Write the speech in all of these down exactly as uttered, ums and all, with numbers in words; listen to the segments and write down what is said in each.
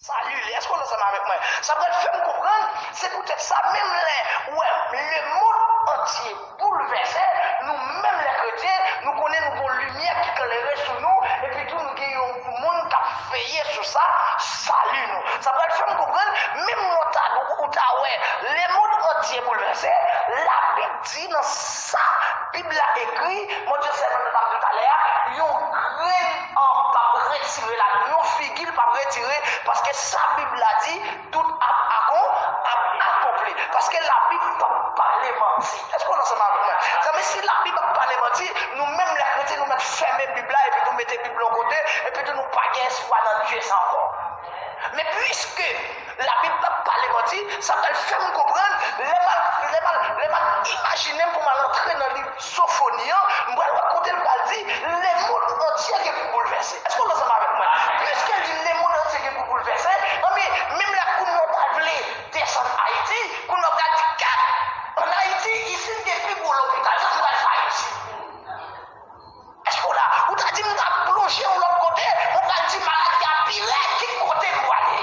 Sali li. Èske w ansanm avèk mwen? Sa pral fè m konprann, se poutèt sa, menm lè ou wè lemonn antye boulvèse, nou menm lè kretyen, nou konnen nou gen yon limyè ki klere sou nou, epi tou nou gen yon moun k ap veye sou sa, sali nou. Sa pral fè m konprann, menm lè w ta, ou ta wè lemonn antye boulvèse, Labib di nan sa Bib la ekri, Bondye sèvant la t ap di talè a, yon grenn an p ap retire ladan l, yon vigil p ap retire, paske sa Bib la di, tout ap akon-, ap akonpli. Paske Labib p ap pale manti. Èske w ansanm avèk mwen? Zanmi, si Labib ap pale manti, nou menm lè kretyen, nou mèt fèmen Bib la, epi nou mete Bib la yon kote, epi tou nou pa gen espwa nan Dye sa ankò. Men piske Labib p ap pale manti, sa pral fè m konprann, lè m al, lè m al, lè m al imajine m pou m al antre nan liv Sofoni an, m pral wè kote l pral di, lemonn antye gen pou boulvèse. Èske w ansanm avèk mwen? Piske l di lemonn antye gen pou boulvèse, anben, menm lè kounye a w ta vle desann Ayiti, kounye a w pral di, gad, ann Ayiti, isit gen pi gwo lopital, sa ki pral fè Ayiti. Èske w la? Ou ta di m ta plonje yon lòt kote, ou pral di maladi a pi rèd, ki kote m prale?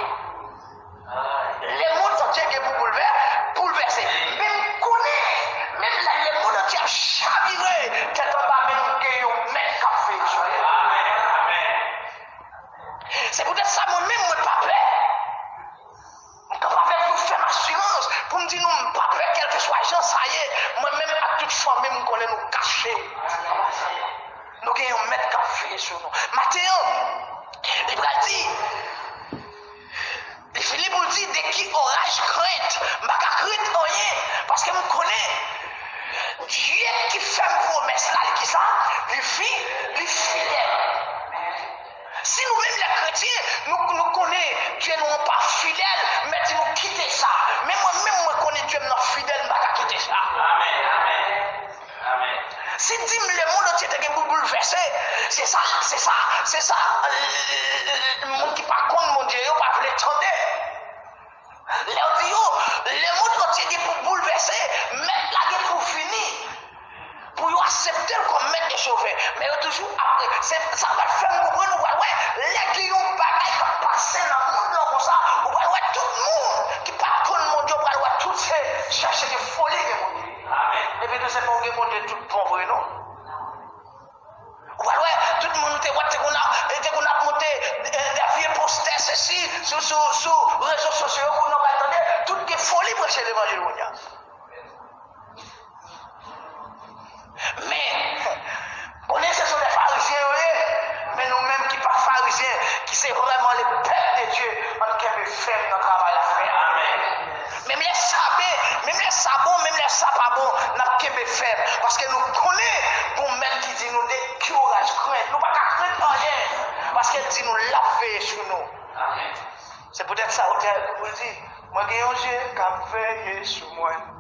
Lemonn antye gen pou boulvè-, boulvèse. Men m konnen, menm lè lemonn antye ap chavire, tèt anba men nou gen yon mèt k ap veye sou nou. Se poutèt sa, mwen menm, mwen pa pè. M kanpe avèk yon fèm asirans pou m di nou, m pa pè, kèlkeswa jan sa ye. Mwen menm ak tout fanmi m, m konnen nou kache. Nou gen yon mèt k ap veye sou nou. Maten an, li pral di, li fini pou l di, de ki oraj krent? M pa ka krent anyen, paske m konnen Dye ki fè m pwomès la, li ki sa? Li fi-, li fidèl. Si nou menm lè kretyen, nou, nou konnen Dye nou an pa fidèl, m mèt di nou kite sa. Men mwen menm, mwen konnen Dye m nan fidèl, m pa ka kite sa. Amèn. Amèn. Amèn. Si di m lemonn antye te gen pou boulvèse, se sa, se sa, se sa, euh, moun ki pa konn Bondye yo pa vle tande. Lè yo di yo, lemonn antye gen pou boulvèse, mèt la gen pou vini. Pou yo aksepte l kòm mèt e sovè. Men yo toujou ap, se, sa pral fè m konprann, ou pral wè, lè gen yon bagay k ap pase nan mond lan konsa, ou pral wè tout moun ki pa t konn Bondye, ou pral wè tout se chèche gen foli gen Bondye. Amèn. Epi tou, se pa w gen Bondye tout bon vre, non. Ou pral wè, tout moun ou te wè te konn ap, te konn ap monte, eh, vye postè, sesi, sou, sou, sou rezo sosyo yo, kounye a w pral tande, tout gen foli preche levanjil kounye a. Men, konnen se sou lè farizyen yo ye, men nou menm ki pa farizyen, ki se vrèman le pèp de Dye, ann kenbe fèm nan travay l ap fè a. Amèn. Menm lè sa be-, menm lè sa bon, menm lè sa pa bon, n ap kenbe fèm. Paske nou konnen gon mèt ki di nou de ki oraj krent. Nou pa ka krent anyen. Paske l di nou l ap veye sou nou. Amèn. Se poutèt sa, otè a ekri pou l di, mwen gen yon Dye k ap veye sou mwen.